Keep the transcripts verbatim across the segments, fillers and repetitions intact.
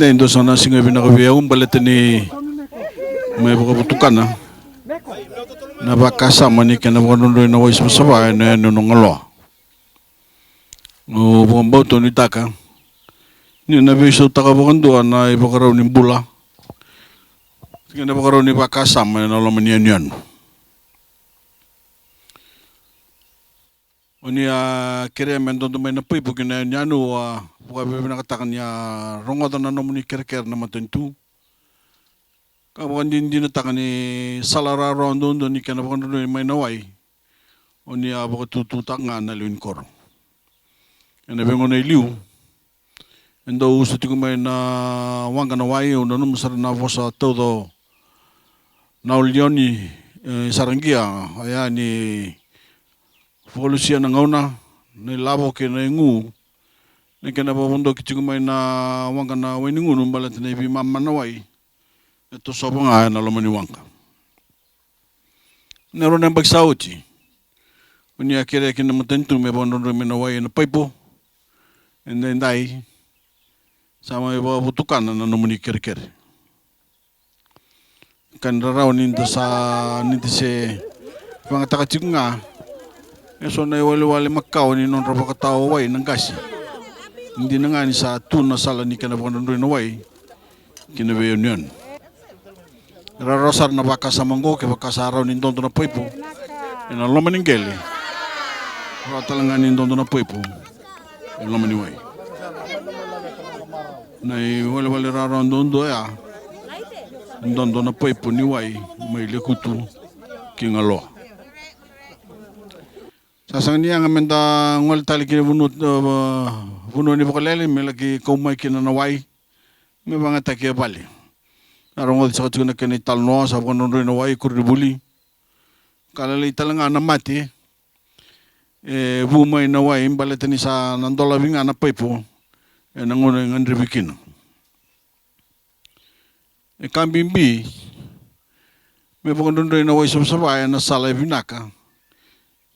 E dua saka na siga vinaka vei au baleta ni mai vakavotukana na vakasama ni kena vakadrodroi na wai savasava ena yanuyanu o Galoa. Au vakabauta, au nuitaka ni na veisautaka vakadua na ivakarau ni bula kei na ivakarau ni vakasama ena loma ni yanuyanu. O ni a kerea me dodo mai na paipo ki na yanuyanu, au a vakavinavinakataka ni a rogoca na nomuni kerekere na matanitu ka vakadinadinataka ni sala rawarawa duadua ni kena vakadrodroi mai na wai. O ni a vakatututaka ga na lewe ni koro. Ena veigauna e liu e dau usa tiko mai na waqa na wai, au nanuma sara na vosa tauca o Naolioni, e, Saraqia, oya ni vakalusia na gauna, na ilavo kei na igu, na kena vakavodoki tiko mai na waqa na Wainigunu baleta na iveimama na wai e tosova ga ena loma ni waqa. Na rua na yabaki sa oti o ni a kerea kina na matanitu me vakadrodroi mai na wai ena paipo. Edaidai sa mai vakavotukana na nomuni kerekere. Ka ni rarawa ni da sa, ni da se vagataka tiko ga eso na iwalewale makawa ni nodra vakatawa wai na qase. Dina ga ni sa tu na sala ni kena vakadrodroi na wai ki na veiyanuyanu. Rawarawa sara na vakasama oqo, kevaka sa rawa ni dodo na paipo ena loma ni qele, rawa tale ga ni dodo na paipo ena loma ni wai. Na iwalewale rawarawa duadua oya, dodo na paipo ni wai mai Lekutu ki Galoa. Sa sega ni yaga me da gole tale ki na vanua, e, vanua ni vakalele me laki kau mai kina na wai me vagataki e vale. Na rogoci saka tiko na kena italanoa, sa vakadrodroi na wai koronivuli. Ka lalai tale ga na mate e vu mai na wai baleta ni sa na dolavi ga na paipo ena gauna e gadrevi kina. E ka bibi me vakadrodroi na wai savasava ena sala e vinaka.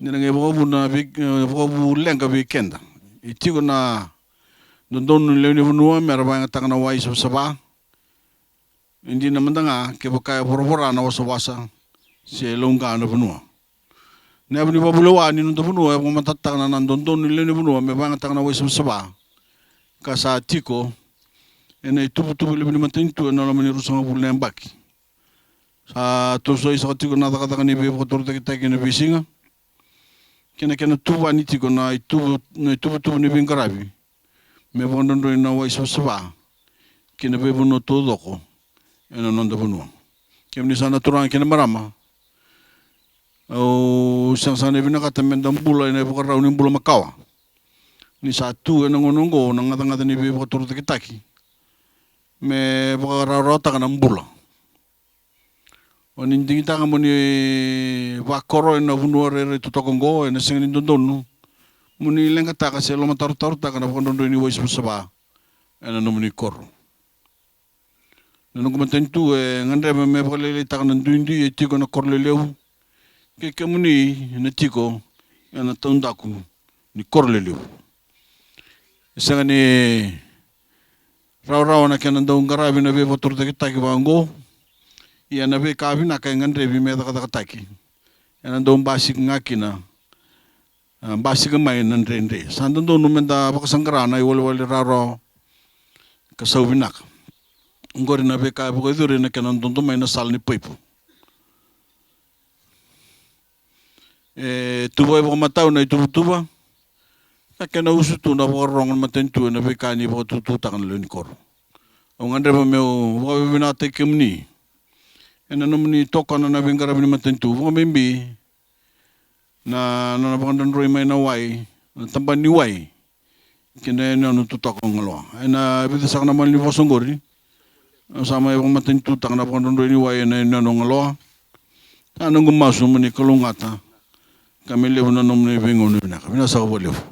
Ni na qai vakavuna vei, e, vakavu leqa vei keda. E tiko na dodonu ni lewe ni vanua me ra vakayagataka na wai savasava. E dina mada ga kevaka e voravora na wasawasa se lauqa na vanua. Na yavu ni vakavulewa ni noda vanua e vakamatatataka na dodonu ni lewe ni vanua me vakayagataka na wai savasava ka sa tiko ena ituvatuva levu ni matanitu ena loma ni ruasagavulu na yabaki. Sa tosoisoi saka tiko na cakacaka ni veivakatorocaketaki ena veisiga kei na kena tuvani tiko na ituva, na ituvatuva ni veiqaravi me vakadrodroi na wai savasava ki na veivanua taucoko ena noda vanua. Kemuni sa na turaga kei na marama, au sega sara ni vinakata me da bula ena ivakarau ni bula makawa ni sa tu ena gauna oqo na gacagaca ni veivakatorocaketaki me vakarawarawataka na bula. O ni digitaka mo ni vakoro ena vanua rairai totoka oqo, ena sega ni dodonu mo ni leqataka se lomatarotarotaka na vakadrodroi ni wai savasava ena nomuni koro. Na noqu matanitu e gadreva me vakalailaitaka na duidui e tiko ena koro lelevu kei kemuni na tiko ena taudaku ni koro lelevu. E sega ni rawarawa na kena dau qaravi na veivakatorocaketaki vaqo. Ia na veika vinaka e gadrevi me cakacakataki ena dau basika ga kina, a, basika mai na dredre. Sa dodonu me da vakasaqara na iwalewale rawarawa ka sau vinaka. Oqori na veika e vakayacori ena kena dodo mai na sala ni paipo. E tuvai vakamatau na ituvatuva ka kena usutu na vakarorogo na matanitu ena veika ni vakatututaka na lewe ni koro. Au gadreva meu vakavinavinakataki kemuni ena nomuni tokona na veiqaravi ni matanitu, vakabibi na, na, na vakadrodroi mai na wai, na tabana ni wai ki na yanuyanu totoka o Galoa. Ena vica saka na malanivosa oqori au sa mai vakamatanitutaka na vakadrodroi ni wai ena yanuyanu o Galoa. Sa noqu masu mo ni kalougata ka me levu na nomuni veigauna vinaka. Vinaka saka vakalevu.